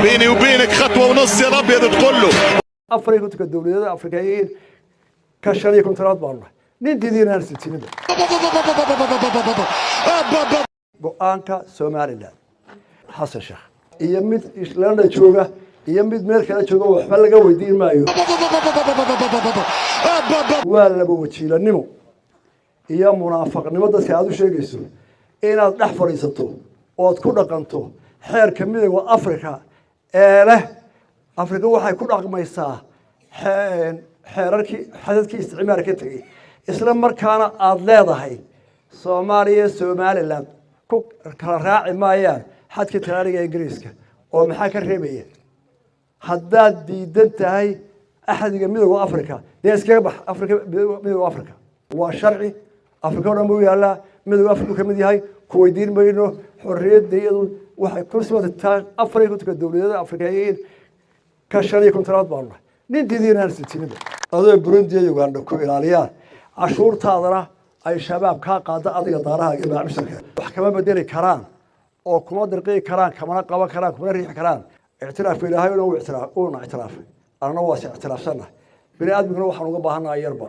بيني وبينك خطوه ونص يا الابيض تقول له. 54-ka dowladada Afrikayiin ka 55aad baanu nahay. Nin diidiinaan sitininba go-aanka Somaliland, Xasan Sheekh iyo mid London jooga iyo mid meel kale jooga waxba laga weydiin maayo. Waa laba wajiilanimo iyo munaafaqnimo dadka aada u sheegayso inaad dhex fadhiisato ood ku dhaqanto xeerka Midowga Africa ee leh Afrika waxay ku dhaqmaysaa xeerarkii xadadkii isticmaar ka tegey, isla markaana aada leedahay Soomaaliya, Somaliland ku kala raaci maayaan xadkii Talyaaniga, Ingiriiska. Oo maxaa ka reebaya? Haddaad diidan tahay axdiga Midowga Africa, dee iskaga bax Afrika. Midowga Africa waa sharci Afrika o dhan buu yaallaa, Midowga Africa ka mid yahay. Ku weydiin mayno. Xorriyadda iyadu waxay ku simataa 54-ka dowladada Afrikayiin ka 55aad baanu nahay. Nin diidiinaan sitininba adoo Burundi iyo Uganda ku ilaaliyaan, cashuurtaadana ay Shabaab kaa qaada adiga daarahaaga iyo macaamiishanka, wax kama bedeli karaan oo kuma dirqii karaan, kamana qaban karaan, kumana riixi karaan ictiraafka. Ilaahay una uu ictiraaf uuna ictiraafay, anna waa is ictiraafsannahay. Bini aadmiguna waxaan uga baahannahay yarba.